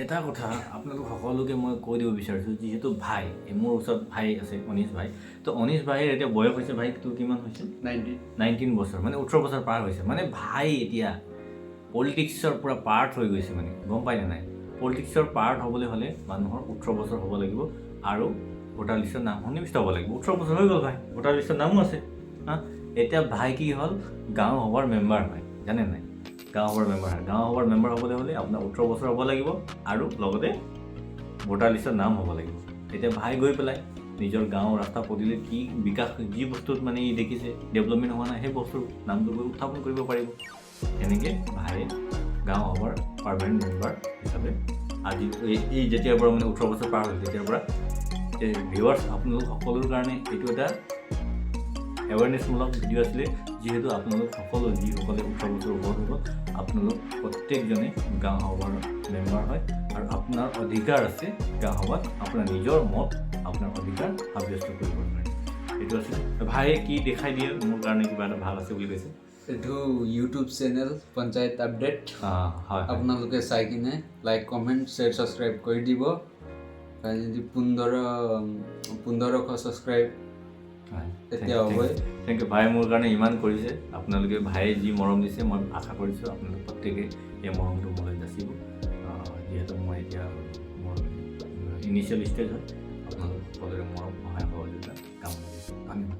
এটা কথা আপোনালোক সকলোকে মই কৈ দিব বিচাৰিছোঁ, যিহেতু ভাই, এই মোৰ ওচৰত ভাই আছে, অনিশ ভাই। তো অনিশ ভাইৰ এতিয়া বয়স হৈছে, ভাই, তোৰ কিমান হৈছে? 19। 19 বছৰ, মানে 18 বছৰ পাৰ হৈছে। মানে ভাই এতিয়া পলিটিক্সৰ পূৰা পাৰ্ট হৈ গৈছে। মানে গম পাইনে নাই, পলিটিক্সৰ পাৰ্ট হ'বলৈ হ'লে মানুহৰ 18 বছৰ হ'ব লাগিব আৰু ভোটাৰ লিষ্টৰ নাম সন্নিৱিষ্ট হ'ব লাগিব। 18 বছৰ হৈ গ'ল ভাই, ভোটাৰ লিষ্টৰ নামো আছে। হা, এতিয়া ভাই কি হ'ল? গাঁও সভাৰ মেম্বাৰ হয়, জানে নাই? গাঁও সভাৰ মেম্বাৰ হয়। গাঁও সভাৰ মেম্বাৰ হ'বলৈ হ'লে আপোনাৰ 18 বছৰ হ'ব লাগিব আৰু লগতে ভোটাৰ লিষ্টৰ নাম হ'ব লাগিব। এতিয়া ভাই গৈ পেলাই নিজৰ গাঁৱৰ ৰাস্তা পদূলিত কি বিকাশ, যি বস্তুত মানে ই দেখিছে ডেভেলপমেণ্ট হোৱা নাই, সেই বস্তুৰ নামটো গৈ উত্থাপন কৰিব পাৰিব। সেনেকৈ ভায়ে গাঁও সভাৰ পাৰ্মানেণ্ট মেম্বাৰ হিচাপে আজি এই যেতিয়াৰ পৰা মানে 18 বছৰ পাৰ হ'ল, তেতিয়াৰ পৰা। ভিউৱাৰ্ছ, আপোনালোক সকলোৰ কাৰণে এইটো এটা এৱেৰনেছমূলক ভিডিঅ' আছিলে, যিহেতু আপোনালোক সকলো, যিসকলে 18 বছৰ ওপৰত হ'ব, আপোনালোক প্ৰত্যেকজনে গাঁও সভাৰ মেম্বাৰ হয় আৰু আপোনাৰ অধিকাৰ আছে গাঁও সভাত আপোনাৰ নিজৰ মত, আপোনাৰ অধিকাৰ সাব্যস্ত কৰিবৰ কাৰণে। এইটো আছিলে। ভায়ে কি দেখাই দিয়ে, মোৰ কাৰণে কিবা এটা ভাল আছে বুলি কৈছে। এইটো ইউটিউব চেনেল পঞ্চায়ত আপডেট। হয় হয়। আপোনালোকে চাই কিনে লাইক, কমেণ্ট, শ্বেয়াৰ, ছাবস্ক্ৰাইব কৰি দিব। আৰু যদি 1500 ছাবস্ক্ৰাইব তেতিয়া হ'বই। Thank U ভাই, মোৰ কাৰণে ইমান কৰিছে। আপোনালোকে ভায়ে যি মৰম দিছে, মই আশা কৰিছোঁ আপোনালোক প্ৰত্যেকে এই মৰমটো মোলৈ যাচিব। যিহেতু মই এতিয়া মোৰ ইনিচিয়েল ষ্টেজ হয়, আপোনালোক সকলোৰে মৰম, সহায়, সহযোগিতা কামনা কৰিছোঁ। ধন্যবাদ।